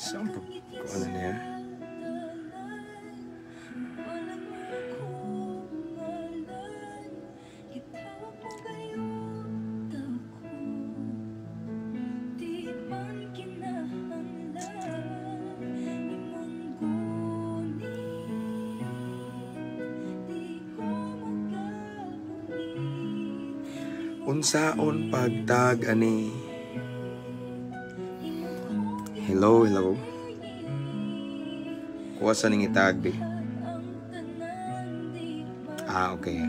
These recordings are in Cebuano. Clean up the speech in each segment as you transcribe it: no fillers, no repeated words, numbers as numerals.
Saan pag ano niya? Unsaon pagtag ani? Hello, hello. Kuha sa ning itag bi. Ah, okay.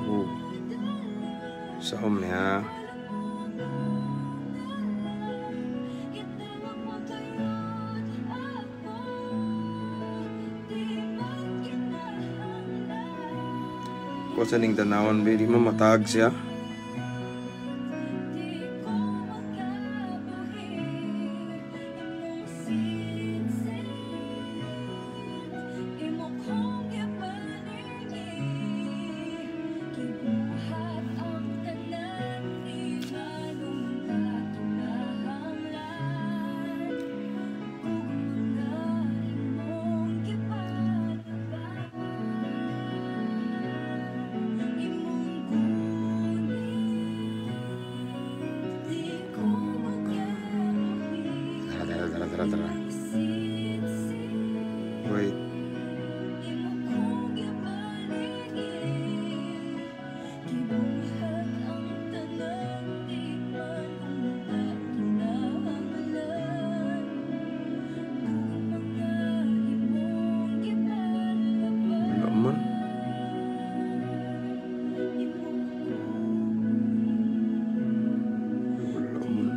Oh. Sa home niya. Kuha sa ning tanawon bi, di mo matag siya. Tara, tara, tara, tara, tara. Wait. Wala man. Wala man.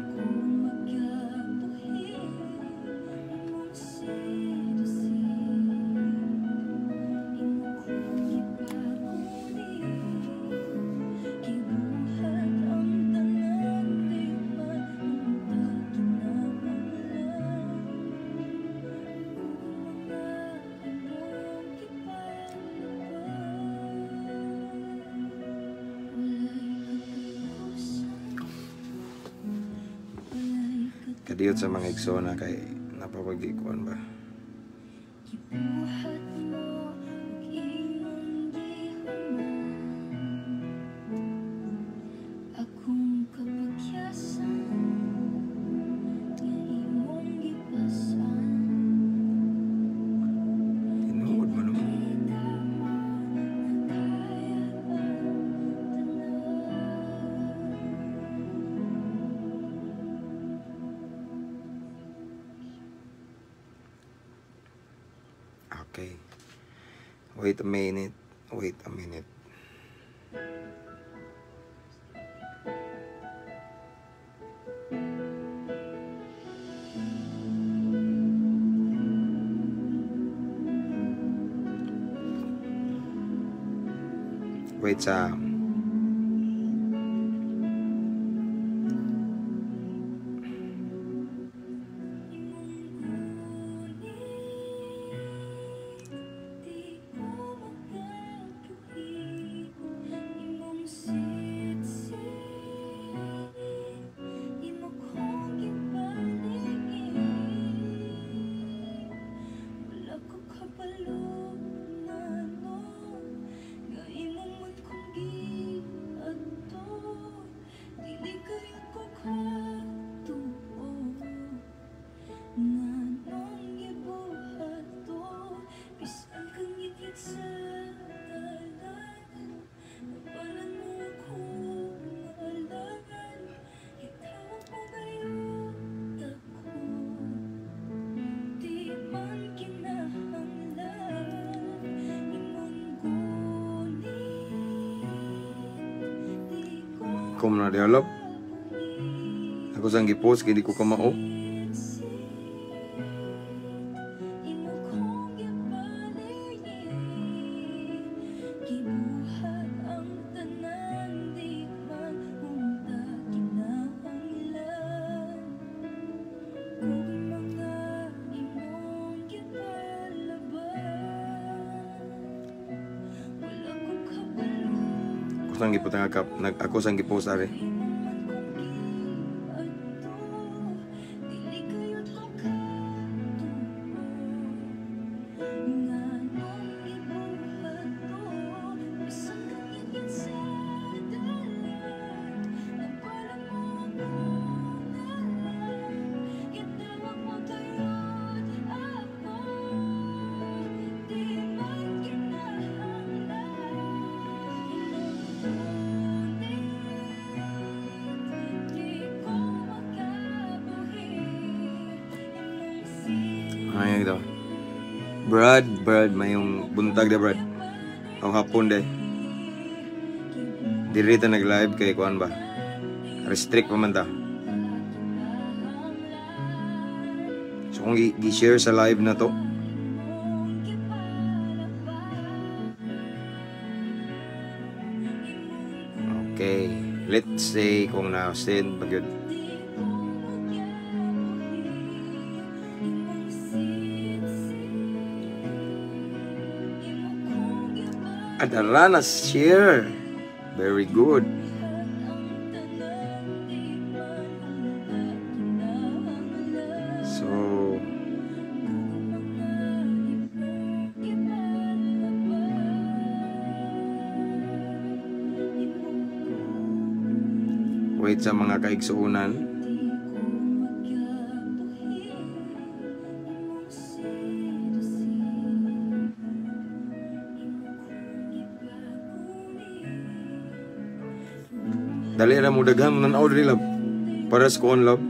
Kadiyot sa mga igsona kay napapagikuan ba? Tinuod man mo. Okay. Wait a minute. Wait a minute. Wait sa Ko na develop. Ako sang gipost kay di ko kamao. Sang giputang kap nag ako sang gipost ari. Ay, ito. Brad, Brad, mayong buntag da, Brad. Ang hapon day. Diri ta nag-live kay kuan ba? Restrict pa man ta. So kung gi-share sa live na to. Okay, let's say kung na-send ba gyud. Adara na share. Very good. So, wait sa mga kaigsuonan. Dali ra mo daghan mo nan-aw diri, love. Para sa kuon, love.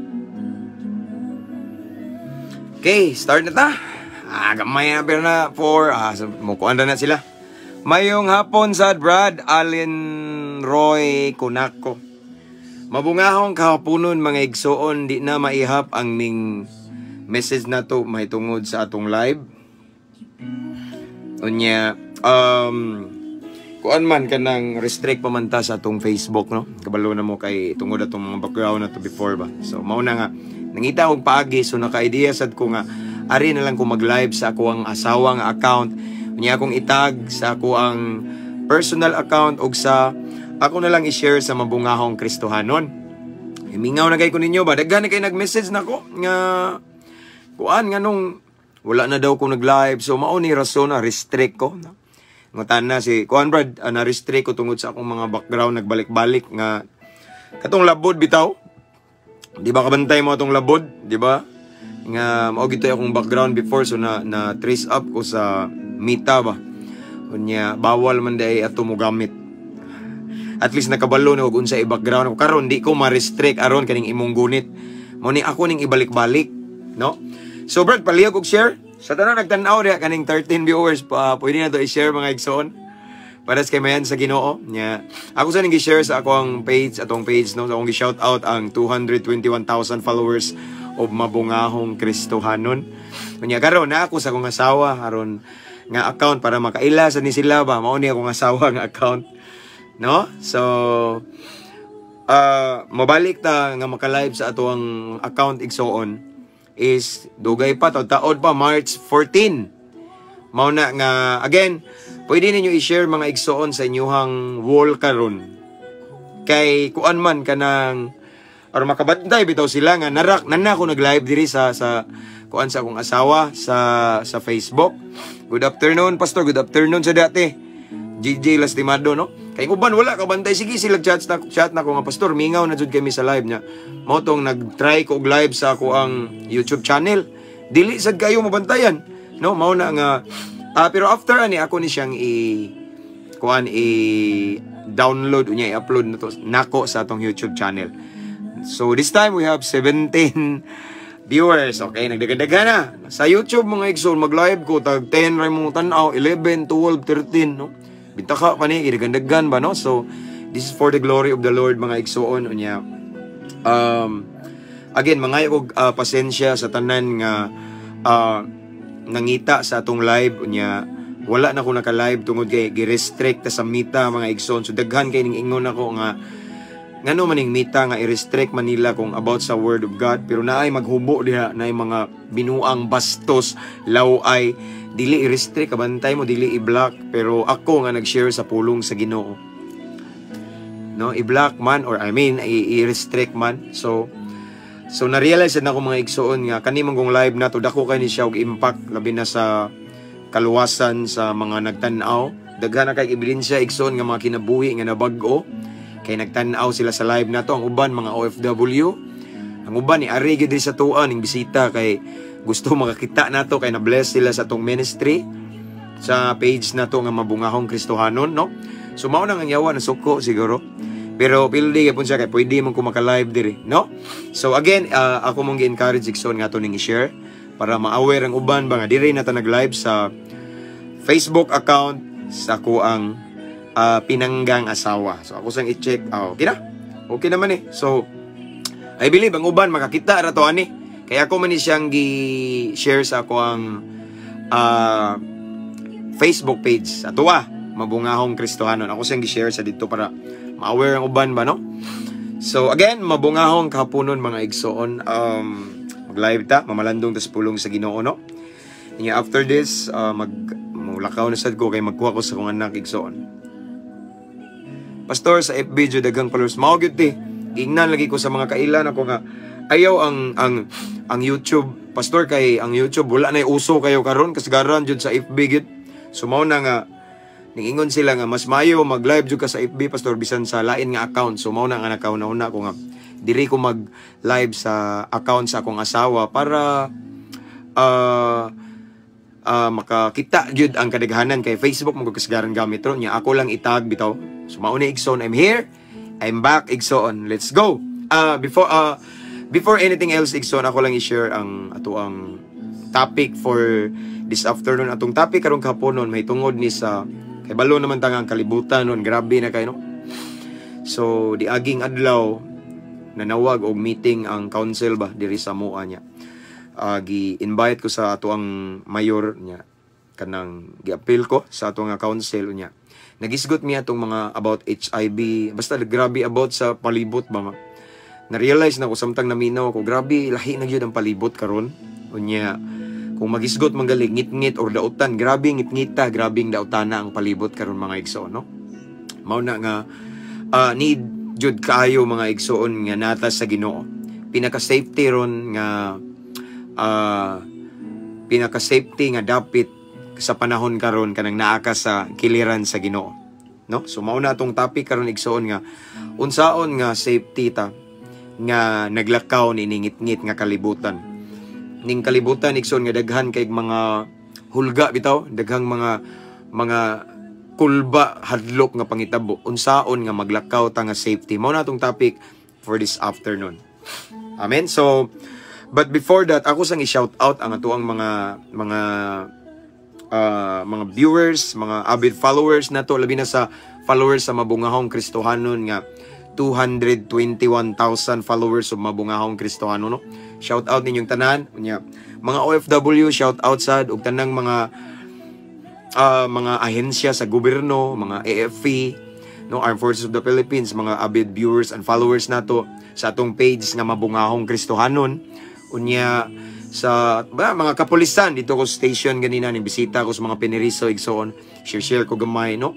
Okay, start na ta. Ah, gamay na pero na for so, mukuan na sila. Mayong hapon sad, Brad Allen Roy Kunako. Mabungahong kahaponon mga igsoon, di na maihap ang ning message na to mahitungod sa atong live. Unya, kuan man kanang restrict pa man ta sa atong Facebook, no? Kabalo na mo kay tungod atong mga background na to before ba. So mao na nga nangita og paagi, so naka-idea sad ko nga ari na lang ko mag-live sa ako ang asawa nga account. Unya akong itag sa ako ang personal account og sa ako na lang i-share sa Mabungahong Kristohanon. Himingaw na kay ko ninyo ba? Daghan na kay nag-message nako nga kuan nga nung wala na daw ko nag-live. So mao ni rason na restrict ko, no? Ngutan na si kuan Brad, na-restrict ko tungod sa akong mga background nagbalik-balik nga katong labod bitaw. Di ba kabantay mo atong labod, di ba? Nga mao gitoy akong background before, so na trace up ko sa Meta ba. Unya bawal man day ato mo gamit. At least nakabalo na og unsa i-background ko karon, di ko ma-restrict aron kaning imong gunit. Mao ni ako ning ibalik-balik, no? So Brad, palihog og share. Sa tanan nagtan-aw diha kaning 13 viewers pa, pwede na to i-share mga igsoon. Para sa kay mayan sa Ginoo. Nya, ako sa ning gi-share sa ako ang page, atong page, no, sa akong gi-shout out ang 221,000 followers of Mabungahong Kristohanon. Unya karon na ako sa akong asawa aron nga account para makaila sa ni sila ba, mao ni akong asawa nga account, no? So mabalik ta nga maka-live sa ato ang account igsoon is dugay pa, taod pa, March 14. Mao na nga again, pwede ninyo i-share mga igsoon sa inyuhang wall karon. Kay kuan man kanang aron makabantay bitaw sila nga narak nana ko nag-live diri sa kuan sa akong asawa sa Facebook. Good afternoon, Pastor. Good afternoon sa dati. JJ Lastimado, no? Kay uban wala ka bantay, sige sila chat na ko nga pastor, mingaw na jud kami sa live niya. Mao tong nag-try ko og live sa ako ang YouTube channel. Dili sad kayo mabantayan, no? Mao na nga pero after ani ako ni siyang i kuan i download unya i-upload na to nako sa atong YouTube channel. So this time we have 17 viewers. Okay, nagdagdagan na. Sa YouTube mga igsoon mag-live ko tag 10 ra mo tan-aw, 11, 12, 13, no? Bintaka pa ni, gidagdagan ba, no? So this is for the glory of the Lord mga igsoon. Unya again, mangayo og pasensya sa tanan nga nangita sa atong live. Unya wala na ko naka-live tungod kay gi-restrict ta sa Meta mga igsoon. So daghan kay ning ingon ako nga ngano maning Meta nga i-restrict Manila kung about sa word of God, pero naay maghubo diha, naay mga binuang bastos, laway, dili i-restrict, kabantay mo, dili i-block, pero ako nga nag-share sa pulong sa Ginoo. no? I-block man or, I mean, i-restrict man. So na-realize na ako, mga igsuon, nga kani man kong live na to, dako kay ni siya og impact, labi na sa kaluwasan sa mga nagtan-aw. Daghan na kay ebidensya, igsuon, nga mga kinabuhi nga nabag-o kay nagtan-aw sila sa live na to. Ang uban mga OFW, ang uban ni ari gyud diri sa tuan ning bisita kay gusto makakita nato, kay na-bless sila sa atong ministry sa page na to nga Mabungahong Kristohanon, no? So mao na nga yawa nasuko siguro. Pero pildi gyapon siya kay pwede man ko maka-live diri, no? So again, ako mong gi-encourage, igsoon, nga ato ning i-share para ma-aware ang uban ba nga diri na ta nag-live sa Facebook account sa ako ang pinanggang asawa. So ako sang i-check. Ah, okay na. Okay naman eh. So I believe ang uban makakita ra to ani. Kaya ako man ni siyang gi-share sa ako ang Facebook page. Ato ah, Mabungahong Kristohanon. Ako siyang gi-share sa dito para ma-aware ang uban ba, no? So again, mabungahong kahaponon, mga igsoon. Mag-live ta, mamalandong tas pulong sa Ginoo, no? Nya after this, mag mulakaw na sad ko kay magkuha ko sa akong anak, igsoon. Pastor, sa FB jud daghang followers. Mao gyud ti. Giingnan lagi ko sa mga kailan ako nga ayaw ang YouTube, Pastor, kay ang YouTube wala na uso kayo karon, kasagaran jud sa FB gyud. So mao na nga ningingon sila nga mas maayo mag-live jud ka sa FB, Pastor, bisan sa lain nga account. So mao na nga nakauna-una ko nga diri ko mag-live sa account sa akong asawa para makakita gyud ang kadaghanan, kay Facebook mo kasagaran gamit ron nya. Ako lang itag bitaw. So mao ni, igsoon, I'm here, I'm back, igsoon, let's go. Before anything else, igsoon, ako lang i-share ang ato ang topic for this afternoon. Atong topic karong kahaponon may tungod ni sa kay balo naman ta nga ang kalibutan nun grabe na kay, no? So di aging adlaw nanawag og meeting ang council ba diri sa moa niya. Gi-invite ko sa ato ang mayor niya, kanang gi-appeal ko sa ato nga council niya. Nagisgot mi atong mga about HIV, basta grabe about sa palibot ba nga. Na-realize na ko samtang naminaw ko, grabe lahi na gyud ang palibot karon. Unya kung magisgot man gali ngit-ngit or dautan, grabe ngit-ngita, grabing dautana ang palibot karon, mga igsoon, no? Mao na nga need jud kaayo, mga igsoon, nga nata sa Ginoo. Pinaka safety ron nga pinaka safety nga dapit sa panahon karon kanang naa ka sa kiliran sa Ginoo, no? So mao na atong topic karon, igsoon, nga unsaon nga safety ta nga naglakaw ni ngit-ngit nga kalibutan. Ning kalibutan, igsoon, nga daghan kay mga hulga bitaw, daghang mga kulba, hadlok nga pangitabo, unsaon nga maglakaw ta nga safety? Mao na atong topic for this afternoon. Amen. So but before that, ako sang i-shout out ang atoang mga viewers, mga avid followers nato, labi na sa followers sa Mabungahong Kristohanon nga 221,000 followers of Mabungahong Kristohanon, no? Shout out ninyong tanan. Unya, mga OFW, shout out sad ug tanang mga ahensya sa gobyerno, mga AFP, no, Armed Forces of the Philippines, mga avid viewers and followers nato sa atong page nga Mabungahong Kristohanon. Unya sa ba, mga kapulisan dito ko station ganina ning bisita ko sa mga piniriso, igsoon, share share ko gamay, no?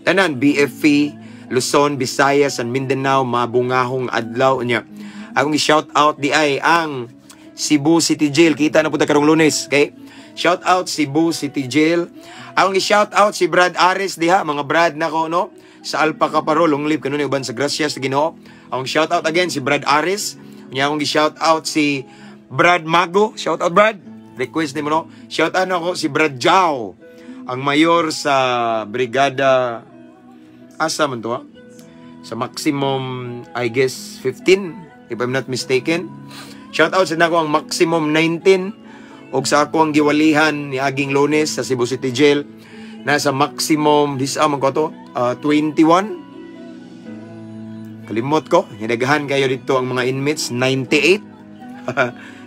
Tanan BFP, Luzon, Visayas and Mindanao, mabungahong adlaw. Unya akong i-shout out di ay ang Cebu City Jail. Kita na po ta karong Lunes, okay? Shout out Cebu City Jail. Akong i-shout out si Brad Ares diha, mga Brad nako, no? Sa Alpha Kaparo, long live kanunay uban sa grasya sa Ginoo. Akong shout out again si Brad Ares. Unya akong i-shout out si Brad Mago. Shout out, Brad. Request nimo, no. Shout out nako si Brad Jao, ang mayor sa brigada, asa man to ah? Sa maximum, I guess, 15 if I'm not mistaken. Shout out sa nako ang maximum 19 og sa ako ang giwalihan ni aging Lunes sa Cebu City Jail, nasa maximum this man ko to 21, kalimot ko. Hinagahan kayo dito ang mga inmates, 98,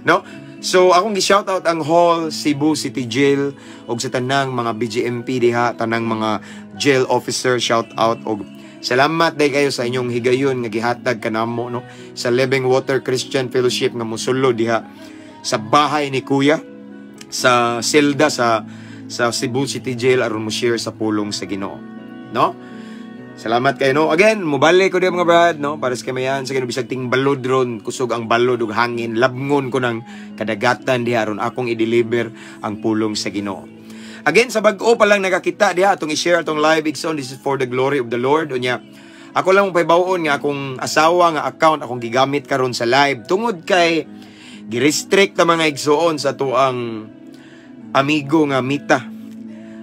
no? So akong gi-shout out ang whole Cebu City Jail og sa tanang mga BJMP diha, tanang mga jail officer, shout out og salamat day kayo sa inyong higayon nga gihatag kanamo, no, sa Living Water Christian Fellowship nga musulo diha sa bahay ni Kuya sa selda sa Cebu City Jail aron mo share sa pulong sa Ginoo, no? Salamat kayo, no? Again, mubalik ko diha, mga brad, no? Para sa kamayan, sa bisag ting balod ron, kusog ang balod ug hangin, labngon ko ng kadagatan diha aron akong i-deliver ang pulong sa Ginoo. Again, sa bag-o pa lang nakakita diha, atong i-share atong live, igsoon. This is for the glory of the Lord. Unya, ako lang mong pahibaw-on nga akong asawa nga account akong gigamit karon sa live tungod kay gi-restrict na, mga igsoon, sa atuang amigo nga Meta.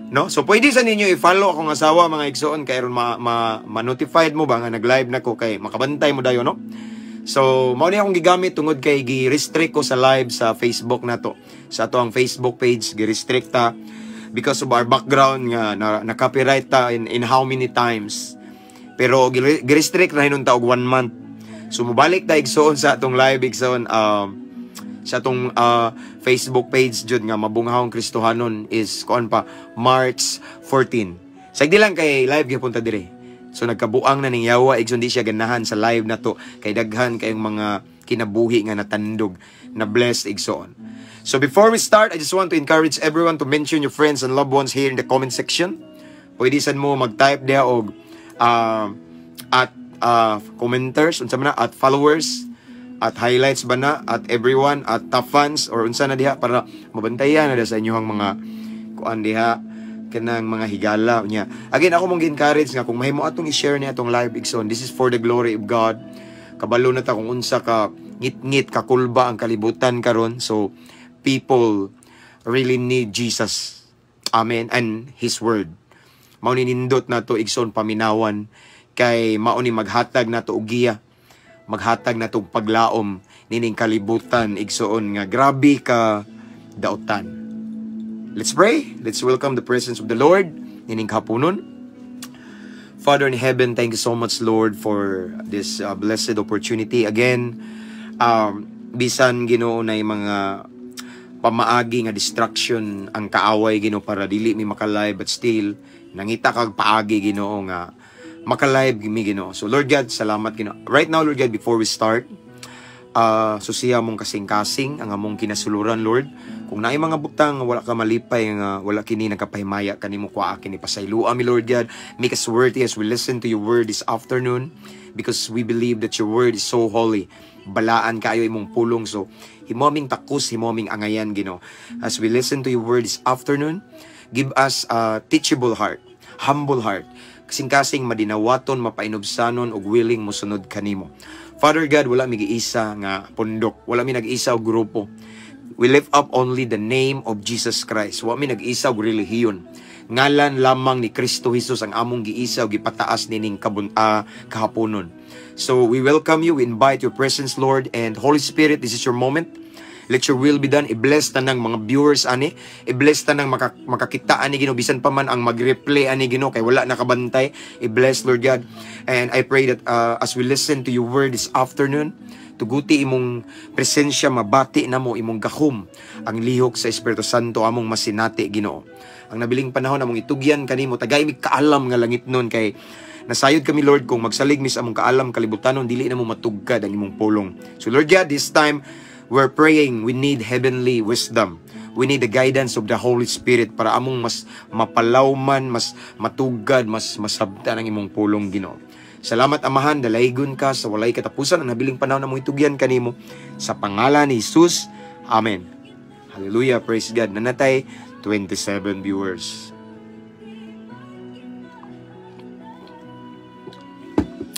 No? So pwede sa ninyo i-follow akong asawa, mga igsoon, kay aron ma, ma-notified mo ba nga nag-live na ko kay makabantay mo dayon, no? So mao ni akong gigamit tungod kay gi-restrict ko sa live sa Facebook nato. Sa ato ang Facebook page, gi-restrict ta because of our background nga na copyright ta in how many times. Pero gi-restrict na hinunta og one month. So mobalik ta, igsoon, sa atong live, igsoon, sa atong Facebook page jud nga Mabungahong Kristohanon is kuan pa, March 14. Sagdi lang kay live gyapon ta dire. So nagkabuang na ning yawa, igsoon, di siya ganahan sa live na to kay daghan kayong mga kinabuhi nga natandog na blessed, igsoon. So before we start, I just want to encourage everyone to mention your friends and loved ones here in the comment section. Pwede sad mo mag-type diha og at commenters, unsa man na, at followers, at highlights ba na, at everyone, at top fans, or unsa na diha para mabantayan na sa inyong mga kuan diha, kanang mga higala niya. Again, ako mong encourage nga kung mahimo atong i-share niya atong live, igsoon. This is for the glory of God. Kabalo na ta kung unsa ka ngit-ngit kakulba ang kalibutan karon. So people really need Jesus. Amen. And His word. Mao ni nindot nato, igsoon, paminawan kay mao ni maghatag nato og giya, maghatag nato og paglaom nining kalibutan, igsoon, nga grabe ka dautan. Let's pray. Let's welcome the presence of the Lord nining kahaponon. Father in heaven, thank you so much, Lord, for this blessed opportunity. Again, bisan, Ginoo, na mga pamaagi nga distraction ang kaaway, Ginoo, para dili mi makalive, but still nangita kag paagi, Ginoo, nga makalive mi, Ginoo. So Lord God, salamat, Ginoo. Right now, Lord God, before we start, susiha among kasing-kasing, ang among kinasuluran, Lord. Kung naay mga butang nga wala ka malipay, nga wala kini nagkapahimaya kanimo, kuhaa kini, pasaylua mi, Lord God. Make us worthy as we listen to your word this afternoon because we believe that your word is so holy. Balaan kayo imong pulong. So, himo aming takos, himo aming angayan, Ginoo. As we listen to your word this afternoon, give us a teachable heart, humble heart, kasing-kasing madinawaton, mapainubsanon, ug willing mosunod kanimo. Father God, wala mi giisa nga pundok, wala mi nag-isa og grupo. We lift up only the name of Jesus Christ. Wa mi nag-isa og relihiyon. Ngalan lamang ni Kristo Jesus ang among giisa ug gipataas nining kahaponon. So we welcome you, we invite your presence, Lord, and Holy Spirit, this is your moment. Let your will be done. I-bless tanang mga viewers ani. I-bless tanang makakita ani, Ginoo, bisan pa man ang mag-replay ani, Ginoo, kay wala nakabantay. I-bless, Lord God. And I pray that as we listen to your word this afternoon, tuguti imong presensya, mabati namo imong gahom, ang lihok sa Espiritu Santo among masinati, Ginoo. Ang nabiling panahon among itugyan kanimo, tagay mi kaalam nga langit nun kay nasayod kami, Lord, kung magsalig mi sa among kaalam kalibutanon, dili na mo matugkad ang imong pulong. So Lord God, this time we're praying, we need heavenly wisdom. We need the guidance of the Holy Spirit para among mas mapalawman, mas matugad, mas masabtan ang imong pulong, Ginoo. Salamat, Amahan, dalaygon ka sa walay katapusan. Ang nabiling panahon na mong itugyan kanimo sa pangalan ni Jesus. Amen. Hallelujah, praise God. Naa na tay 27 viewers.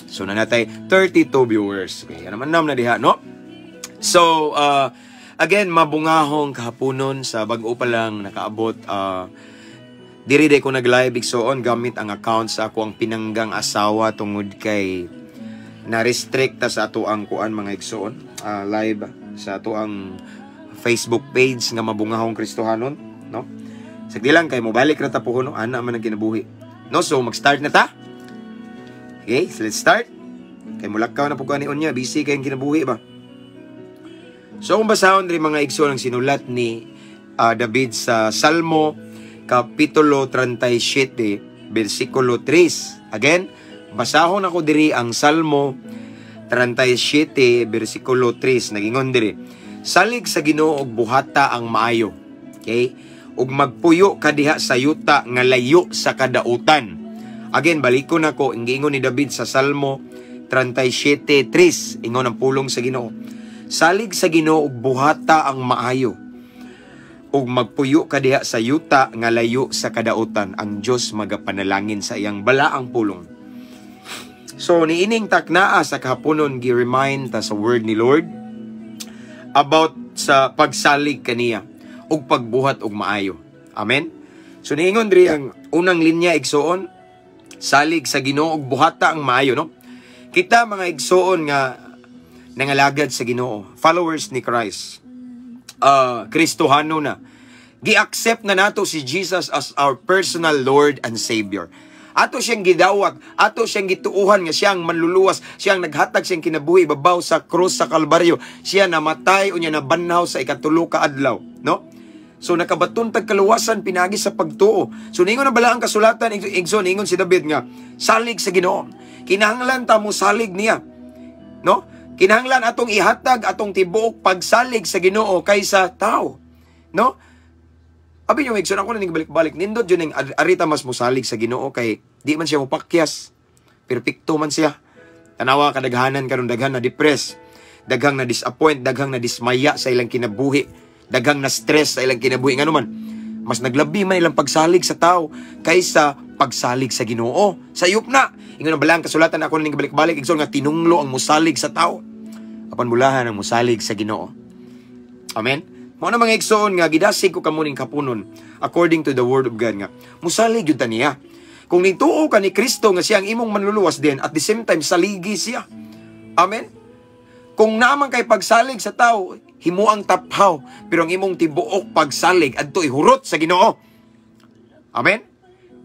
So naa na tay 32 viewers. Okay, ano man na diha, no? So, again, mabungahong kahaponon sa bag-o pa lang nakaabot. Diri day ko nag-live, igsoon, gamit ang account sa ako ang pinanggang asawa tungod kay na-restrict ta sa ato ang kuan, mga igsoon, live sa ato ang Facebook page nga Mabungahong Kristohanon, no? Sagdi lang kay mobalik ra ta puhon, no? Ana man ang kinabuhi, no? So mag-start na ta. Okay, so let's start. Kay mulakaw na po ni unya, busy kayong kinabuhi ba. So kung basahon diri, mga igsoon, ang sinulat ni David sa Salmo kapitulo 37 bersikulo 3. Again, basahon ako diri ang Salmo 37 bersikulo 3. Nagingon diri: "Salig sa Ginoo og buhata ang maayo." Okay? "Ug magpuyo ka diha sa yuta nga layo sa kadautan. Again, balikon nako ang giingon ni David sa Salmo 37:3, ingon ang pulong sa Ginoo. "Salig sa Ginoo ug buhata ang maayo ug magpuyo ka diha sa yuta nga layo sa kadautan. Ang Dios magapanalangin sa iyang balaang pulong." So niining taknaa sa kahaponon, gi-remind ta sa word ni Lord about sa pagsalig kaniya ug pagbuhat og maayo. Amen. So niingon diri ang unang linya, igsuon, salig sa Ginoo ug buhata ang maayo, no? Kita mga igsuon nga nangalagad sa Ginoo, followers ni Christ, Kristohano na. Gi-accept na nato si Jesus as our personal Lord and Savior. Ato siyang gidawat, ato siyang gituuhan nga siyang manluluwas, siyang naghatag siyang kinabuhi babaw sa krus sa Kalbaryo. Siya namatay unya nabanhaw sa ikatulo ka adlaw, no? So nakabaton tag kaluwasan pinagi sa pagtuo. So ningon na bala ang kasulatan, igsoon, ningon si David nga salig sa Ginoo. Kinahanglan ta mo salig niya. No? Kinahanglan atong ihatag atong tibuok pagsalig sa Ginoo kaysa tao. No? Abi nyo, igsoon, ako na ning balik-balik. Nindot yun ning arita mas musalig sa Ginoo kay di man siya mupakyas. Perpekto man siya. Tanawa kadaghanan karon, daghan na depress, daghang na disappoint, daghang na dismaya sa ilang kinabuhi, daghang na stress sa ilang kinabuhi. Ngano man, mas naglabi man ilang pagsalig sa tao kaysa pagsalig sa Ginoo. Sayop na. Ingon na balang kasulatan, ako ning balik-balik, igsoon, nga tinunglo ang musalig sa tao apan bulahan ang musalig sa Ginoo. Amen. Mao na, mga igsoon, nga gidasig ko kamo ning kapunon according to the word of God nga musalig gyud ta niya. Kung nituo ka ni Kristo nga siya ang imong manluluwas, din at the same time saligi siya. Amen. Kung naman kay pagsalig sa tao, himuang taphaw, pero ang imong tibuok pagsalig adto ihurot sa Ginoo. Amen.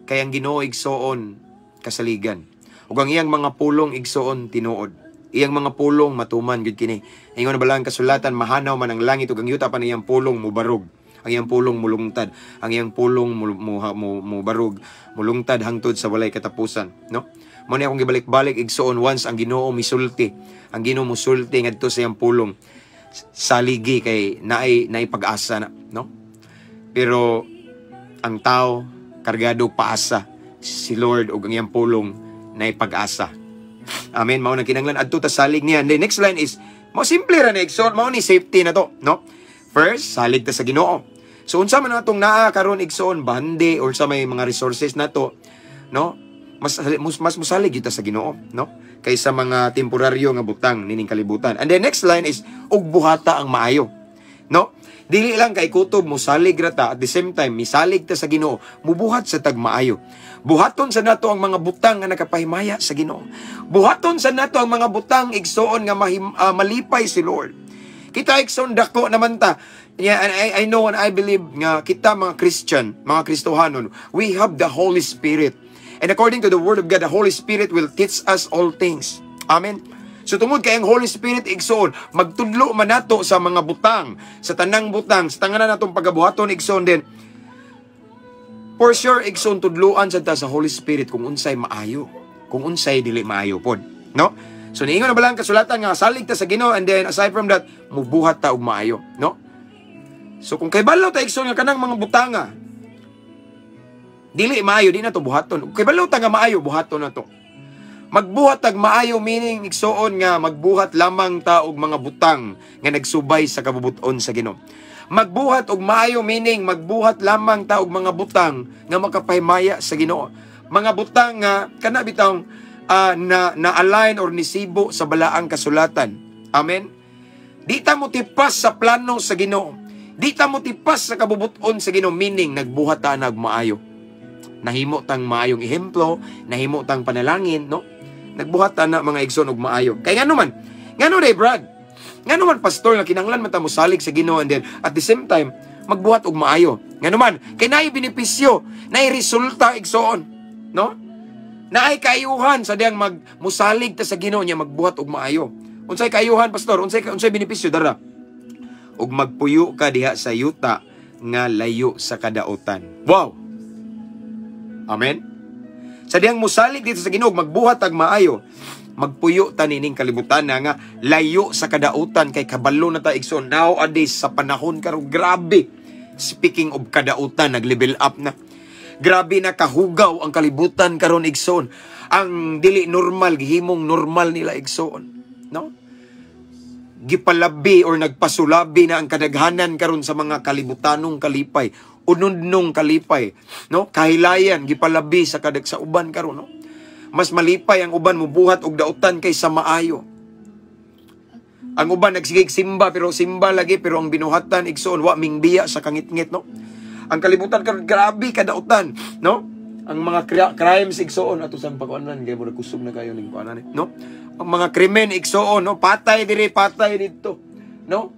Kay ang Ginoo, igsoon, kasaligan. Ug ang iyang mga pulong, igsoon, tinuod. Iyang mga pulong matuman gud kini. Ingon na bala ang kasulatan, mahanaw man ang langit ug ang yuta, pa iyang pulong mubarog. Ang iyang pulong mulungtad. Ang iyang pulong mubarog, mulungtad hangtod sa walay katapusan, no? Mo ni akong gibalik-balik, igsoon, once ang Ginoo misulti, ang Ginoo musulti ngadto sa iyang pulong, saligi kay naay naay pag-asa na, no? Pero ang tao kargado paasa, si Lord ug ang iyang pulong naay pag-asa. Amen. Mao nang kinahanglan adto ta salig niya. And the next line is mo simple ra ni, igsoon, mao ni safety na to, no? First, salig ta sa Ginoo. So unsa man atong naa karon, igsoon, bande or sa may mga resources nato, no? Mas musalig gyud ta sa Ginoo, no? Kaysa mga temporaryo nga butang nining kalibutan. And the next line is ug buhata ang maayo. No? Dili lang kay kutob musalig ra ta, at the same time misalig ta sa Ginoo, mubuhat sa tag maayo. Buhaton sa nato ang mga butang nga nakapahimaya sa Ginoo. Buhaton sa nato ang mga butang, igsoon, nga malipay si Lord. Kita, igsoon, dako naman ta. Yeah, and I know and I believe nga kita mga Christian, mga Kristohanon, we have the Holy Spirit. And according to the Word of God, the Holy Spirit will teach us all things. Amen. So tungod kay ang Holy Spirit, igsoon, magtudlo man nato sa mga butang, sa tanang butang, sa tanganan natong pagabuhaton, igsoon din. For sure, igsoon, tudluan sad ta sa Holy Spirit kung unsay maayo, kung unsay dili maayo pod, no? So niingon na balang kasulatan nga salig ta sa Ginoo and then aside from that, mubuhat ta og maayo, no? So kung kay balo ta, igsoon, nga kanang mga butanga dili maayo, di na to buhaton. Kung kay balo ta nga maayo, buhaton na to. Magbuhat tag maayo meaning, igsoon, nga magbuhat lamang ta og mga butang nga nagsubay sa kabubuton sa Ginoo. Magbuhat og maayo meaning magbuhat lamang ta og mga butang nga makapahimaya sa Ginoo. Mga butang nga kana bitawng na na align or nisibo sa balaang kasulatan. Amen. Di ta mo tipas sa plano sa Ginoo. Di ta mo tipas sa kabubuton sa Ginoo meaning nagbuhat ta nag maayo. Nahimo tang maayong ehemplo, nahimo tang panalangin, no? Nagbuhat ta na, mga igsoon, og maayo. Kay ngano man? Ngano day, Brad? Ngano man, pastor, nga kinahanglan man ta mosalig sa Ginoo and then at the same time magbuhat og maayo? Ngano man? Kay naay benepisyo, naay resulta, igsoon, no? Naay kaayuhan sa diyang mag musalig ta sa Ginoo niya magbuhat og maayo. Unsay kaayuhan, pastor? Unsay benepisyo dara? Ug magpuyo ka diha sa yuta nga layo sa kadautan. Wow. Amen. Sa diyang musalig dito sa Ginoo magbuhat og maayo, magpuyo ta nining kalibutan na nga layo sa kadautan kay kabalo na ta, igsoon, nowadays sa panahon karon, grabe. Speaking of kadautan, nag-level up na. Grabe na kahugaw ang kalibutan karon, igsoon. Ang dili normal gihimong normal nila, igsoon, no? Gipalabi or nagpasulabi na ang kadaghanan karon sa mga kalibutanong kalipay, unudnong kalipay, no? Kahilayan gipalabi sa kadag sa uban karon, no? Mas malipay ang uban mubuhat og dautan kaysa maayo. Ang uban nagsigig simba, pero simba lagi, pero ang binuhatan, igsoon, wa mingbiya sa kangitngit, no? Ang kalibutan karon grabe kadautan, no? Ang mga crimes, igsoon, ato sang pagkuanan kay murag kusog na kayo ning kuanan eh, no? Ang mga krimen, igsoon, no? Patay diri, patay didto, no?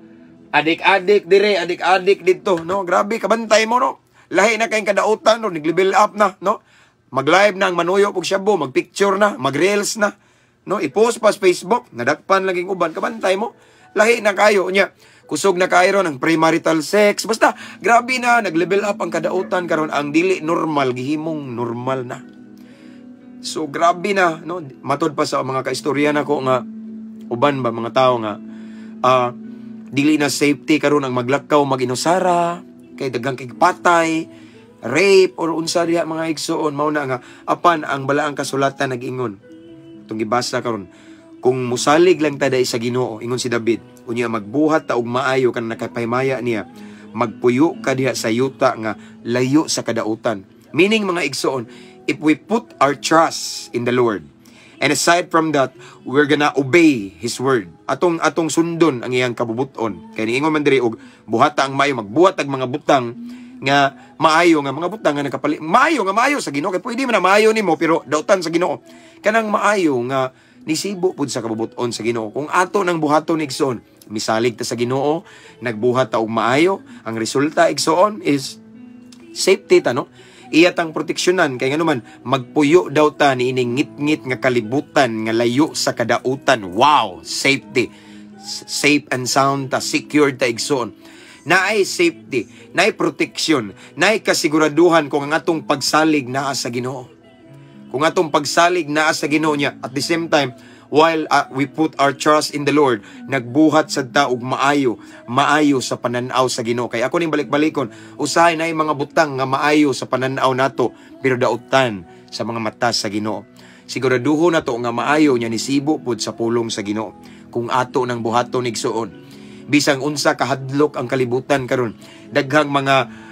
Adik-adik dire, adik-adik didto, no? Grabe kabantay mo, no? Lahi na kayong kadautan, no? Nag-level up na, no? Mag-live na ang manuyo og shabu, mag-picture na, mag-reels na, no? I-post pa sa Facebook, nadakpan laging uban, kabantay mo. Lahi na kayo nya. Kusog na kayo ng premarital sex. Basta grabe na nag-level up ang kadautan karon, ang dili normal gihimong normal na. So grabe na, no? Matod pa sa mga kaistorya nako nga uban ba, mga tao nga dili na safety karon ang maglakaw mag-inusara kay daghang kay patay, rape or unsa diha, mga igsoon. Mao na nga apan ang balaang kasulatan nag-ingon, itong gibasa karon, kung musalig lang ta sa Ginoo, ingon si David, unya magbuhat ta og maayo kan nakapahimaya niya, magpuyo ka diha sa yuta nga layo sa kadautan. Meaning, mga igsoon, if we put our trust in the Lord, and aside from that, we're gonna obey His word. Atong sundon ang iyang kabubuton. Kay niingon man diri og buhata ang maayo, magbuhat ang mga butang nga maayo, nga mga butang nga nakapali maayo, nga maayo sa Ginoo, kay pwede man na maayo nimo pero dautan sa Ginoo. Kanang maayo nga nisibo pud sa kabubuton sa Ginoo. Kung ato nang buhaton, igsoon, misalig ta sa Ginoo, nagbuhat ta og maayo, ang resulta, igsoon, is safety ta, no? Iya tang proteksyonan kay ngano man magpuyo daw ta niining ngitngit nga kalibutan nga layo sa kadautan. Wow, safety. Safe and sound ta, secured ta, igsoon. Naay safety, naay protection, naay kasiguraduhan kung ang atong pagsalig naa sa Ginoo. Kung atong pagsalig naa sa Ginoo niya, at the same time, while we put our trust in the Lord, nagbuhat sad ta og maayo, maayo sa pananaw sa Ginoo. Kay ako ning balik-balikon, usahay na mga butang nga maayo sa pananaw nato, pero dautan sa mga mata sa Ginoo. Siguraduho nato nga maayo niya nisibo pud sa pulong sa Ginoo. Kung ato nang buhaton, igsuon, bisang unsa kahadlok ang kalibutan karon, daghang mga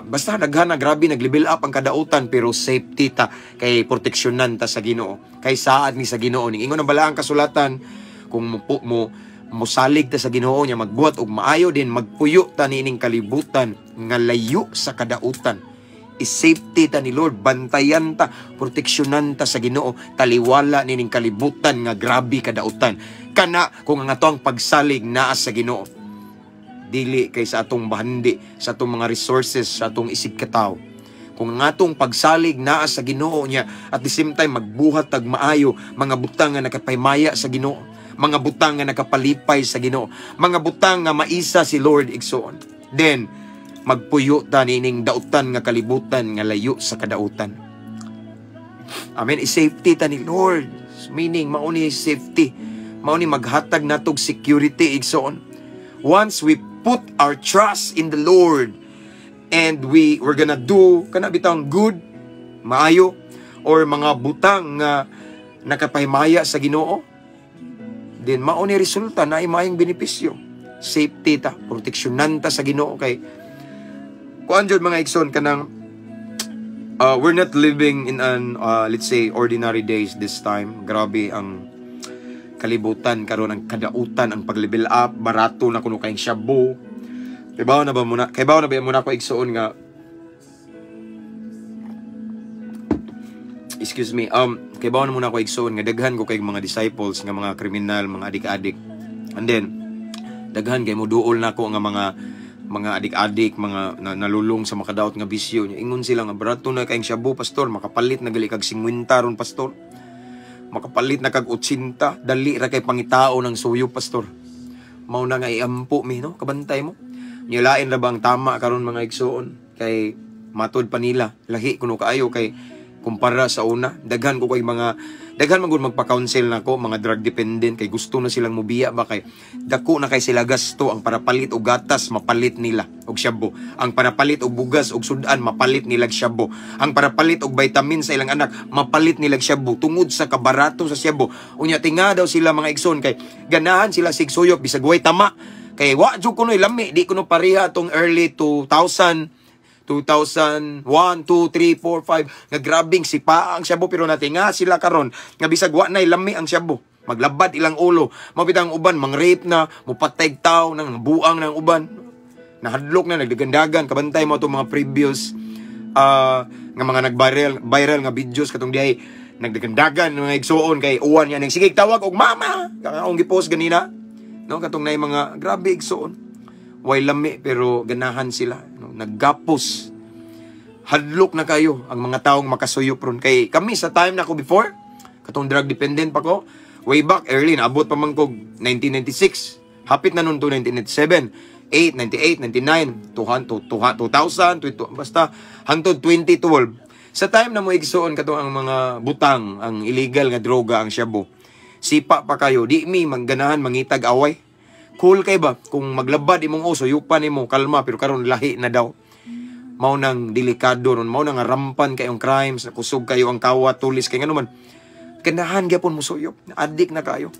basta daghan na, grabe nag-level up ang kadautan, pero safety ta kay proteksyonan ta sa Ginoo, kay saad ni sa Ginoo. Ning ingon ang balaang kasulatan, kung mo, mo mosalig ta sa Ginoo nya magbuhat og maayo din, magpuyo ta niining kalibutan nga layo sa kadautan. I-safety ta ni Lord, bantayan ta, proteksyonan ta sa Ginoo, taliwala nining kalibutan nga grabe kadautan. Kana kung ang ato ang pagsalig naa sa Ginoo, dili kay sa atong bahandi, sa atong mga resources, sa atong isig katawo. Kung ang atong pagsalig naa sa Ginoo niya, at the same time magbuhat tag maayo, mga butang nga nakapaymaya sa Ginoo, mga butang nga nakapalipay sa Ginoo, mga butang nga maisa si Lord, igsoon. Then magpuyo ta nining dautan nga kalibutan nga layo sa kadautan. Amen. I-safety ta ni Lord. Meaning, mao ni safety. Mao ni maghatag natog security, igsoon. Once we put our trust in the Lord and we're gonna do kana bitang good, maayo or mga butang nga nakapahimaya sa Ginoo, then mao ni resulta na ay maayong benepisyo. Safety ta, proteksyonan ta sa Ginoo kay kuan jud, mga igsoon, kanang we're not living in an let's say ordinary days this time. Grabe ang kalibutan karon, ang kadautan, ang pag-level up, barato na kuno kayong shabu. Kay bawo na ba muna ko, igsoon, nga, excuse me, kay bawo na muna ko, igsoon, nga daghan ko kay mga disciples nga mga kriminal, mga adik-adik. And then daghan kay moduol nako nga mga adik-adik, mga nalulong sa makadaot nga bisyo. Ingon sila nga barato na kayong shabu, pastor, makapalit na gali kag 50 ron, pastor. Makapalit na kag 80, dali ra kay pangitao ng suyo, pastor. Mao na nga iampo mi, no? Kabantay mo. Nilain ra ba ang tama karon, mga igsoon, kay matod pa nila lahi kuno kaayo kay Kumpara sa una, daghan ko kay mga daghan man gud magpa-counsel nako, mga drug dependent, kay gusto na silang mubiya ba, kay dako na kay sila gasto. Ang para palit og gatas, mapalit nila og shabu. Ang para palit og bugas og sudan, mapalit nila og shabu. Ang para palit og vitamin sa ilang anak, mapalit nila og shabu tungod sa kabarato sa shabu. Unya tinga daw sila, mga igsoon, kay ganahan sila sig suyop bisag way tama, kay wa jud kunoy lami. Di kuno pareha tong early 2000, 2001, 2, 3, 4, 5 nga grabing sipa ang shabu, pero natinga sila karon nga bisag wa nay lami ang shabu, maglabad ilang ulo. Mao bitang uban mang rape na, mupatay tao nang buang ng uban, nahadlok na, nagdagandagan. Kabantay mo itong mga previous nga mga nag-viral viral nga videos katong diay nagdagandagan mga igsuon, kay uwan yan sige tawag og mama akong gipost ganina, no? Katong nay mga grabe, igsuon, way lami pero ganahan sila, no? Naggapos, hadlok na kayo ang mga taong makasuyop ron, kay kami sa time nako before, katong drug dependent pa ko way back early, naabot pa man kog 1996, hapit na nun to 1997, 8, 98, 99, 200, 2000, 20, basta hangtod 2012. Sa time na mo, igsuon, katong ang mga butang, ang illegal nga droga, ang shabu, sipa pa kayo, di mi mangganahan mangitag away. Cool kay ba? Kung maglabad imong uso, yupan nimo, kalma, pero karon lahi na daw. Mao nang delikado ron, mao nang rampan kayong crimes, kusog kayo ang kawat, tulis kay ngano man. Ganahan gyapon mo suyop, addict na kayo.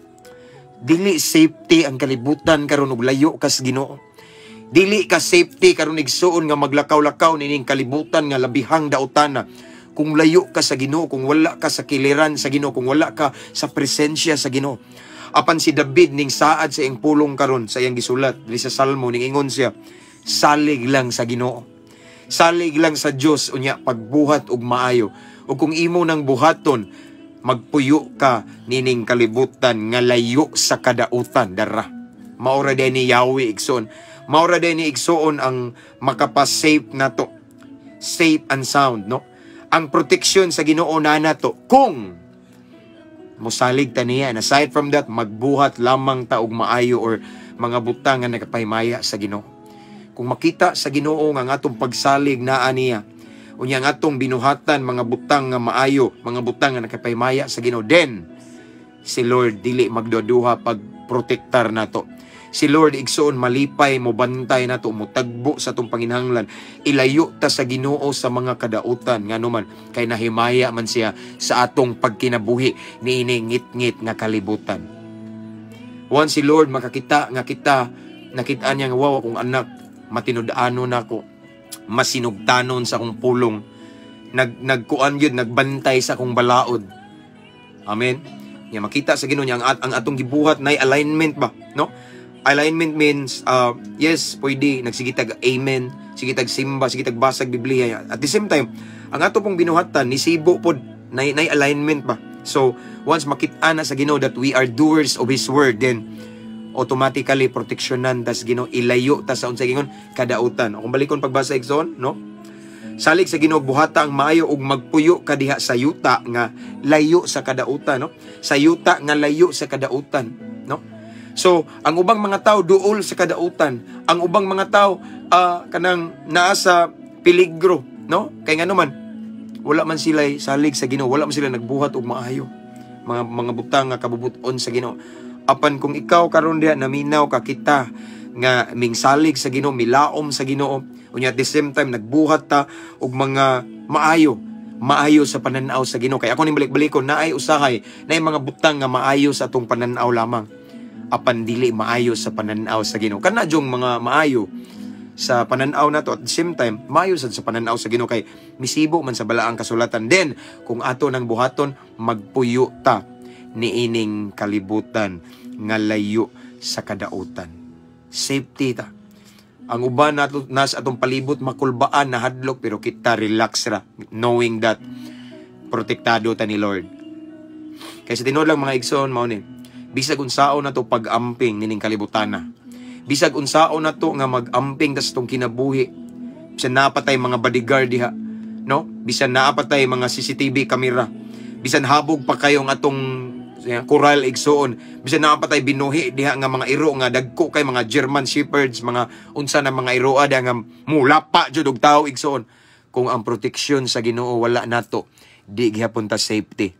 Dili safety ang kalibutan karon ug layo kas Ginoo. Dili ka safety karon, igsuon, nga maglakaw-lakaw nining kalibutan nga labihang daotana kung layo ka sa Ginoo, kung wala ka sa kiliran sa Ginoo, kung wala ka sa presensya sa Ginoo. Apan si David ning saad sa iyang pulong karon, sa iyang gisulat diri sa Salmo, ning ingon siya, salig lang sa Ginoo. Salig lang sa Dios unya pagbuhat og maayo. Ug kung imo nang buhaton, magpuyo ka nining kalibutan nga layo sa kadautan dara. Maura din ni Yahweh, igsoon. Maura din ni, igsoon, ang makapa-safe nato. Safe and sound, no? Ang proteksyon sa Ginoo na nato kung mosalig ta niya. And aside from that, magbuhat lamang ta og maayo or mga butang nga nakapahimaya sa Ginoo. Kung makita sa Ginoo nga ang atong pagsalig naa niya, unya ang atong binuhatan mga butang nga maayo, mga butang nga nakapahimaya sa Ginoo, then si Lord dili magduduha pag protektar nato. Si Lord, igsoon, malipay mo bantay nato, mutagbo sa atong panginahanglan. Ilayo ta sa Ginoo sa mga kadautan, ngano man kay nahimaya man siya sa atong pagkinabuhi niini ngit-ngit nga kalibutan. Once si Lord makakita nga kita, nakita niya nga, "Wow, akong anak matinud-anon nako, masinugtanon sa akong pulong, nagkuan gyud, nagbantay sa akong balaod." Amen. Nya makita sa Ginoo niya ang atong gibuhat nay alignment ba, no? Alignment means yes, pwede nagsigitag amen, sigitag simba, sigitag basag Biblia. At the same time, ang ato pong binuhatan ni sibo pod nay alignment ba. So, once makita na sa Ginoo that we are doers of His word, then automatically proteksyonan tas Ginoo, ilayo ta sa unsay gingon kadautan. O kung balikon pagbasa, igsoon, no? Salig sa Ginoo, buhata ang maayo ug magpuyo ka diha sa yuta nga layo sa kadautan, no? Sa yuta nga layo sa kadautan, no? So, ang ubang mga tao duol sa kadautan, ang ubang mga tao kanang naa sa peligro, no? Kay ngano man, wala man sila salig sa Ginoo, wala man sila nagbuhat og maayo. Mga butang nga kabubut-on sa Ginoo. Apan kung ikaw karon diha naminaw ka, kita nga mingsalig sa Ginoo, milaom sa Ginoo, unya at the same time nagbuhat ta og mga maayo, maayo sa pananaw sa Ginoo. Kay ako ning balik-balikon, naay usahay, naay mga butang nga maayo sa atong pananaw lamang apan dili maayo sa pananaw sa Ginoo. Kana jung mga maayo sa pananaw nato, at the same time maayo sad sa pananaw sa Ginoo kay misibo man sa balaang kasulatan. Then kung ato nang buhaton, magpuyo ta niining kalibutan nga layo sa kadautan. Safety ta. Ang uban nato nas atong palibot makulbaan, nahadlok, pero kita relax ra knowing that protektado ta ni Lord. Kay sa tinuod lang, mga igsoon, mao ni bisag unsaon na to pag-amping nining kalibutana. Bisag unsaon na to nga mag-amping tas tong kinabuhi. Bisan napatay mga bodyguard diha, no? Bisan naapatay mga CCTV camera. Bisan habog pa kayo ang atong coral, igsoon. Bisan naapatay binuhi diha nga mga iro nga dagko kay mga German Shepherds, mga unsa na mga iroa diha nga mulapa jud og tao, igsoon. Kung ang proteksyon sa Ginoo wala nato, Di gihapon ta safety.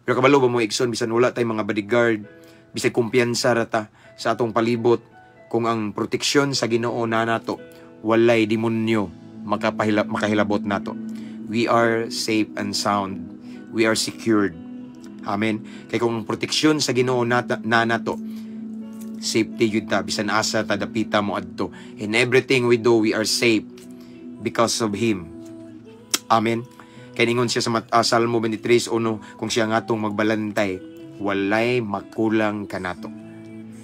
Pero kabalo ba mo, igsoon, bisan wala tay mga bodyguard, bisan kumpiyansa ra ta sa atong palibot, kung ang proteksyon sa Ginoo na nato, walay demonyo makahilabot nato. We are safe and sound. We are secured. Amen. Kay kung ang proteksyon sa Ginoo na nato, safety yun ta, bisan asa ta dapita mo adto. In everything we do, we are safe because of Him. Amen. Kay ningon siya sa Salmo 23:1, kung siya nga atong magbalantay, walay makulang kanato.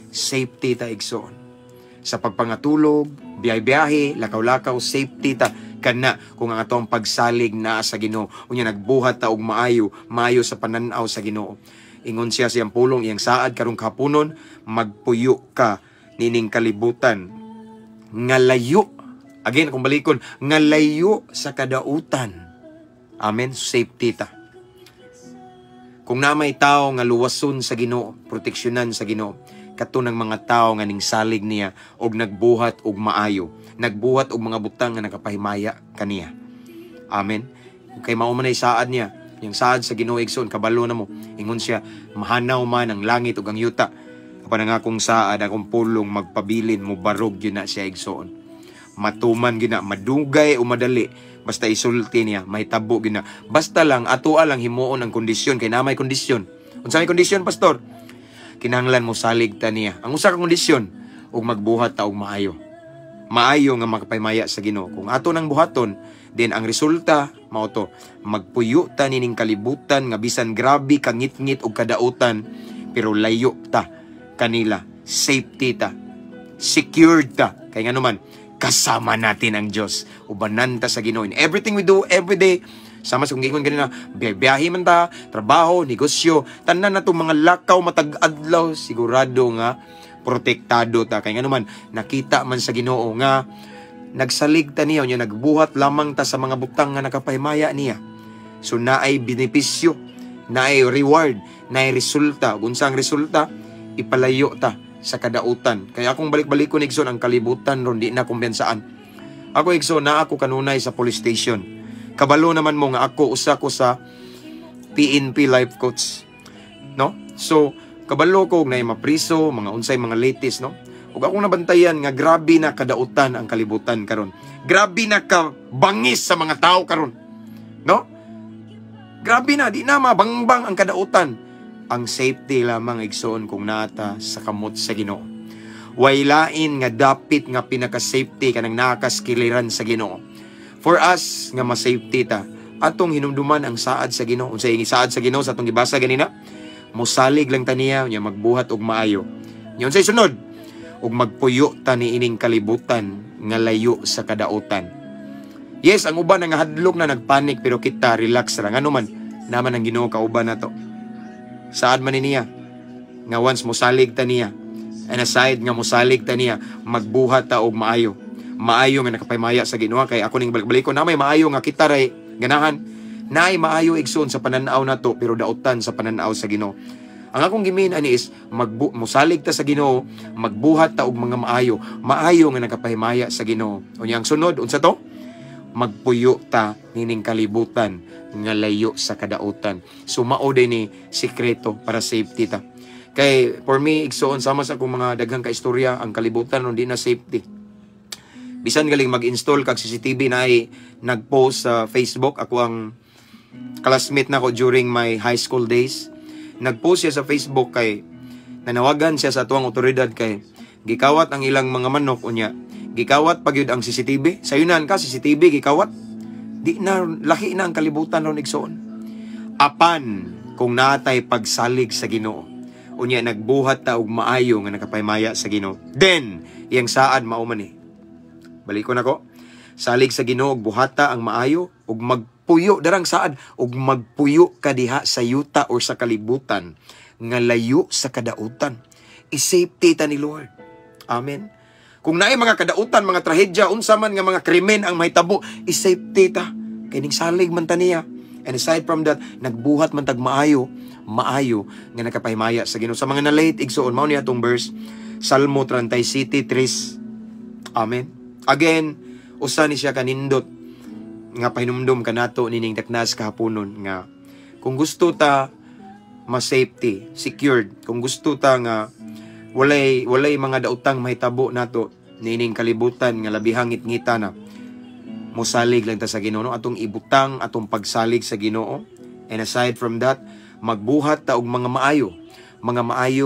Safety ta, igsoon. Sa pagpangatulog, biyahe-biyahe, lakaw-lakaw, safety ta kana kung ang atong pagsalig naa sa Ginoo. Unya nagbuhat ta og maayo, maayo sa pananaw sa Ginoo. Ingon siya sa iyang pulong, iyang saad karong kahaponon, magpuyo ka nining kalibutan nga layo. Again, kung balikon, nga layo sa kadautan. Amen. Safety ta. Kung na may tao nga luwason sa Ginoo, proteksyonan sa Ginoo, kato ng mga tao nga ning salig niya og nagbuhat og maayo, nagbuhat og mga butang nga nakapahimaya kaniya. Amen. Kay mao man ay saad niya, yang saad sa Ginoo, igsoon, kabalo na mo. Ingon siya, mahanaw man ang langit ug ang yuta, apan ang akong saad, akong pulong magpabilin, mo barog yun na siya, igsoon. Matuman gina, madugay o madali, basta isulti niya, may tabo gina. Basta lang ato lang himuon ang kondisyon, kay na may kondisyon. Unsa may kondisyon, pastor? Kinahanglan mo salig ta niya. Ang usa ka kondisyon, ug magbuhat ta og maayo. Maayo nga makapahimaya sa Ginoo. Kung ato nang buhaton, then ang resulta mao to, magpuyo ta nining kalibutan nga bisan grabe kangitngit og kadautan, pero layo ta kanila, safety ta, secured ta. Kay ngano man, kasama natin ang Diyos. Ubanan ta sa Ginoo. In everything we do every day, sama sa kung giingon ganina, biyahe man ta, trabaho, negosyo, tanan na itong mga lakaw matag adlaw, sigurado nga protektado ta. Kay ngano man, nakita man sa Ginoo nga nagsalig ta niya, niya nagbuhat lamang ta sa mga butang nga nakapahimaya niya. So naay benepisyo, naay reward, naay resulta. Kung ang resulta, ipalayo ta sa kadautan. Kaya akong balik-balik ko, igsoon, ang kalibutan ron di na kumpiyansaan. Ako, igsoon, na ako kanunay sa police station. Kabalo naman mo nga ako usa ko sa PNP life coach. No? So, kabalo ko na mapriso, mga unsay mga latest, no? Ug akong nabantayan nga grabe na kadautan ang kalibutan karon. Grabe na ka bangis sa mga tao karon. No? Grabe na, di na mabangbang ang kadautan. Ang safety lamang, igsoon, kung nata sa kamot sa Ginoo. Way lain nga dapit nga pinaka-safety kanang nakaskiliran sa Ginoo. For us nga ma-safety ta, atong hinumduman ang saad sa Ginoo. Unsay saad sa Ginoo sa atong gibasa ganina? Mosalig lang ta niya, nya magbuhat og maayo. Nya unsay sunod? Ug magpuyo ta niining kalibutan nga layo sa kadautan. Yes, ang uban nga hadlok na, nagpanik, pero kita relax ra. Ngano man, naman ang Ginoo kauban nato. Saad man ni niya nga once mosalig ta niya, and aside nga mosalig ta niya, magbuhat ta og maayo. Maayo nga nakapahimaya sa Ginoo. Kay ako ning balik-balik ko na may maayo nga kita ray ganahan. Naay maayo, igsoon, sa pananaw nato, pero dautan sa pananaw sa Ginoo. Ang akong gimin ani is mosalig ta sa Ginoo, magbuhat ta og mga maayo, maayo nga nakapahimaya sa Ginoo. Unya ang sunod, unsa to? Magpuyo ta nining kalibutan nga layo sa kadautan. So mao din ni sikreto para safety ta. Kay for me, igsoon, sama sa akong mga daghang kaistorya, ang kalibutan di na safety. Bisan galing mag-install kag CCTV na ay nag-post sa Facebook, ako ang classmate nako during my high school days. Nag-post siya sa Facebook kay nanawagan siya sa atuang otoridad kay gikawat ang ilang mga manok, unya gikawat pagyud ang CCTV. Sayunan ka, CCTV gikawat. Di na laki na ang kalibutan ron, igsoon. Apan kung natay pagsalig sa Ginoo, unya nagbuhat ta og maayo nga nakapahimaya sa Ginoo, then iyang saad mao man ni. Balikon ako. Salig sa Ginoo ug buhata ang maayo ug magpuyo, darang saad, ug magpuyo ka diha sa yuta or sa kalibutan nga layo sa kadautan. I-safety ta ni Lord. Amen. Kung naay mga kadautan, mga trahedya, unsa man nga mga krimen ang mahitabo, i-safety ta. Kay ning salig man ta niya. And aside from that, nagbuhat man tag maayo, maayo nga nakapahimaya sa Ginoo. Sa mga na-late, igsoon, mao niya atong verse, Salmo 37:3. Amen. Again, usa ni siya kanindot nga pahinumdum kanato nining daknas kahaponon nga Kung gusto ta ma-safety, secured, kung gusto ta nga walay mga daotang mahitabo nato niining kalibutan nga labihang ngitngita na, mosalig lang ta sa Ginoo, no? Atong ibutang atong pagsalig sa Ginoo. And aside from that, magbuhat ta og mga maayo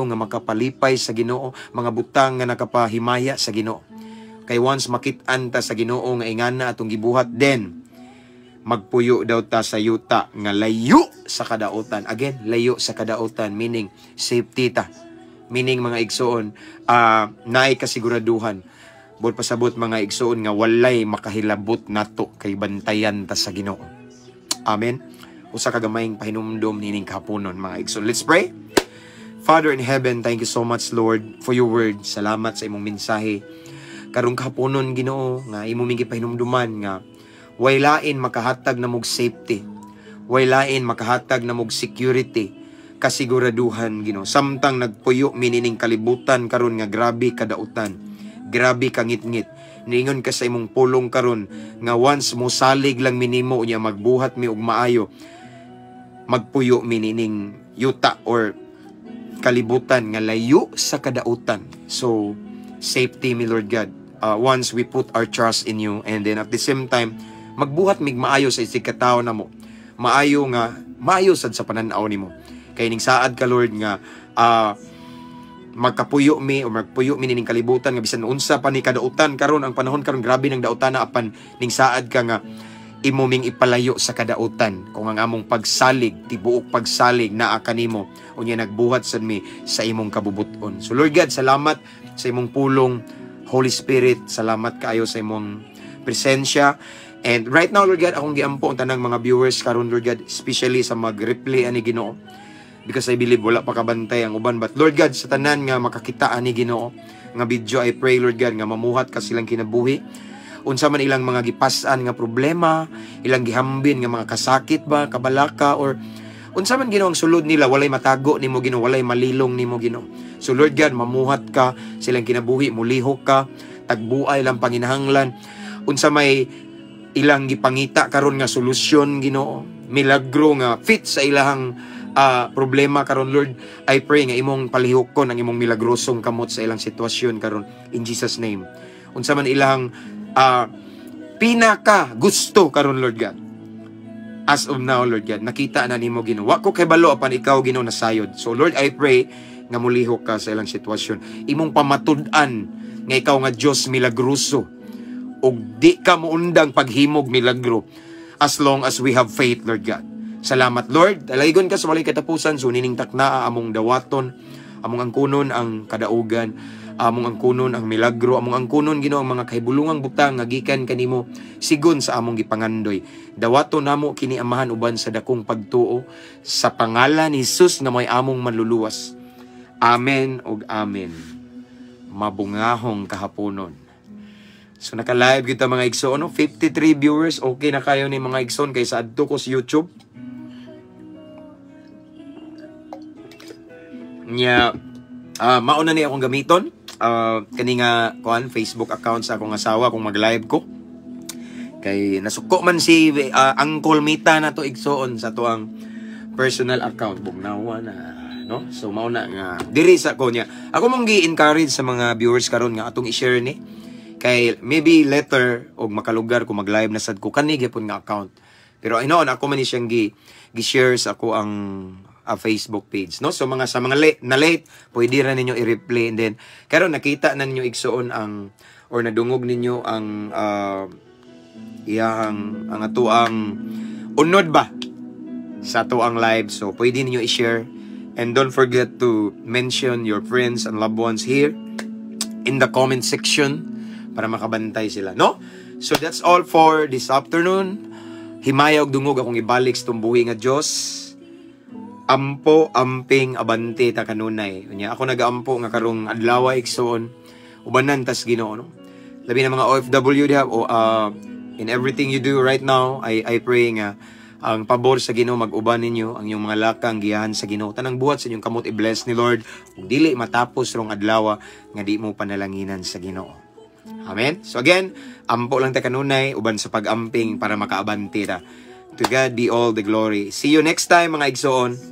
nga makapalipay sa Ginoo, mga butang nga nakapahimaya sa Ginoo. Kay once makit-an ta sa Ginoo nga ingana atong gibuhat, then magpuyo daw ta sa yuta nga layo sa kadaotan. Again, layo sa kadaotan, meaning safety ta. Meaning, mga igsoon, naay kasiguraduhan. Buot pasabot, mga igsoon, nga walay makahilabot nato kay bantayan ta sa Ginoo. Amen. Usa ka gamayng pahinumdom nining kahaponon, mga igsoon. Let's pray. Father in heaven, thank you so much, Lord, for your word. Salamat sa imong mensahe karong kahaponon, Ginoo, nga imo ming gipahinumduman nga way lain makahatag namog safety. Way lain makahatag namog security, kasiguraduhan, Ginoo. Samtang nagpuyo mi nining kalibutan karon nga grabe kadautan. Grabe kangitngit. Niingon ka sa imong pulong karon nga once mo salig lang mi nimo unya magbuhat mi og maayo, magpuyo mi nining yuta or kalibutan nga layo sa kadautan. So, safety mi, Lord God. Once we put our trust in you and then at the same time, magbuhat mig maayo sa isig katao namo. Maayo nga, maayo sad sa pananaw nimo. Kay ning saad ka, Lord, nga magkapuyo mi o magpuyo mi nining kalibutan nga bisan unsa pa ni kadautan karon, ang panahon karon grabe ng dautan na, apan ning saad ka nga imo ming ipalayo sa kadautan kung ang among pagsalig, tibuok pagsalig naa kanimo unya nagbuhat sad mi sa imong kabubuton. So Lord God, salamat sa imong pulong. Holy Spirit, salamat kaayo sa imong presensya. And right now, Lord God, akong giampo ang tanang mga viewers karon, Lord God, especially sa mag-replay ani, Ginoo, because I believe wala pa kabantay ang uban. But Lord God, sa tanan nga makakita ani, Ginoo, nga video, I pray, Lord God, nga mamuhat ka silang kinabuhi. Unsa man ilang mga gipas-an nga problema, ilang gihambin nga mga kasakit ba, kabalaka or unsa man, Ginoo, ang sulod nila, walay matago nimo, Ginoo, walay malilong nimo, Ginoo. So Lord God, mamuhat ka silang kinabuhi, mulihok ka, tagbuay lang panginahanglan. Unsa may ilang gipangita karon nga solusyon, Ginoo, milagro nga fit sa ilahang problema karon, Lord, I pray nga imong palihukon ang imong milagrosong kamot sa ilang sitwasyon karon in Jesus' name. Unsa man ilang pinaka gusto karon, Lord God, as of now, Lord God, nakita na nimo, Ginoo. Wa ko kabalo apan ikaw, Ginoo, nasayod. So Lord, I pray nga mulihok ka sa ilang sitwasyon, imong pamatud-an nga ikaw nga Dios milagroso ug di ka muundang paghimog milagro as long as we have faith, Lord God. Salamat, Lord. Dalaygon ka sa walay katapusan. So nining takna among dawaton, among angkunon ang kadaugan, among angkunon ang milagro, among angkunon, Ginoo, ang mga kahibulungang butang nga gikan kanimo sigon sa among gipangandoy. Dawaton namo kini, Amahan, uban sa dakong pagtuo sa pangalan ni Jesus nga may among manluluwas. Amen ug amen. Mabungahong kahaponon. So naka-live kita, mga igsoon, no? 53 viewers, okay na kayo ni, mga igsoon, kay sa adto ko sa YouTube. Nya mauna ni akong gamiton. Kani nga kuan Facebook account sa akong asawa kung mag-live ko. Kay nasuko man si Uncle Mita na to, igsoon, sa tuang personal account, bugnawa na, no? So mao na nga diri sa ko niya. Ako mong gi-encourage sa mga viewers karon nga atong i-share ni kay maybe later og makalugar ko, mag-live na sad ko kani gyapon nga account. Pero inoon ako man ni siyang gi-share sa ako ang Facebook page, no? So mga sa mga late, na late, pwede ra ninyo i-replay. And then karon nakita na ninyo, igsoon, ang or nadungog ninyo ang iyang ang atoang unod ba sa atoang live. So pwede ninyo i-share and don't forget to mention your friends and loved ones here in the comment section para makabantay sila, no? So that's all for this afternoon. Himaya og dungog akong ibalik sa tumbuhi nga Dios. Ampo, amping, abante ta kanunay. Unya ako nagaampo nga karong adlaw, igsoon, ubanan tas Ginoo, no? Labi na mga OFW diha o in everything you do right now, I pray nga ang pabor sa Ginoo mag-uban ninyo, ang inyong mga lakang giyahan sa Ginoo, tanang buhat sa inyong kamot i-bless ni Lord ug dili matapos rong adlaw nga di mo panalanginan sa Ginoo. Amen. So again, ampo lang ta kanunay uban sa pag-amping para makaabante ta. To God be all the glory. See you next time, mga igsoon.